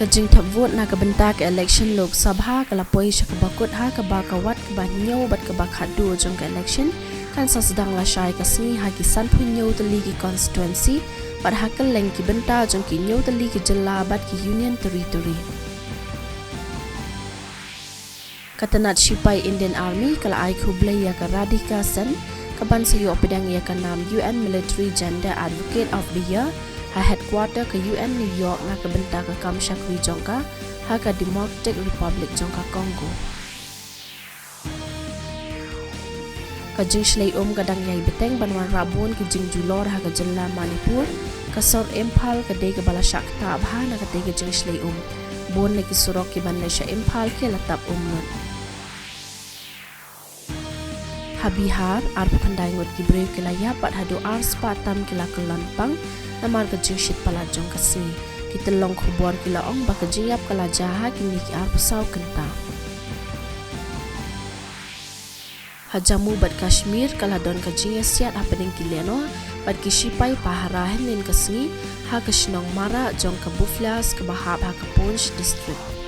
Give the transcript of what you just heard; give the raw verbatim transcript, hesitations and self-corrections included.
Ka jingthep vote na ka bynta ka elekshon Lok Sabha ka la poi sha kaba kut ha kaba ka wat kaba hynñiew bad kaba khatduh jong ka elekshon kan sa sdang lashai ka sngi ha ki sanphew hynñiew tylli ki constituency bad ha kylleng ki bynta jong ki hynñiew tylli ki jylla bad ki Union Territory. Ka tnat shipai Indian Army ka la ai khublei ïa ka Radhika Sen, kaban sa ïoh pdiang ïa ka nam U N Military Gender Advocate of the Year ha headquarter ka U N New York na ka bynta ka kam shakri jong ka ha ka Democratic Republic jong ka Congo. Ka jingshlei um ka dang ïai bteng ban wanrah bun ki jingjulor ha ka jylla Manipur. Ka sor Imphal ka dei kaba la shah ktah bha na katei ka jingshlei um. Bun na ki surok kiban leit sha Imphal ki la tap um lut. Ha Bihar, arphew khyndai ngut ki briew ki la ïap bad haduh ar spah tam ki la kyllon pang namar ka jingshit palat jong ka sngi. Ki tyllong khubor ki la ong ba ka jingïap ka la jia ha kine ki arphew saw kynta. Ha Jammu bad Kashmir ka la don ka jingïasiat hapdeng ki lehnoh bad ki shipai pahara hynnin ka sngi ha ka shnong Mara jong ka Buflyask kaba hap ha ka Poonch District.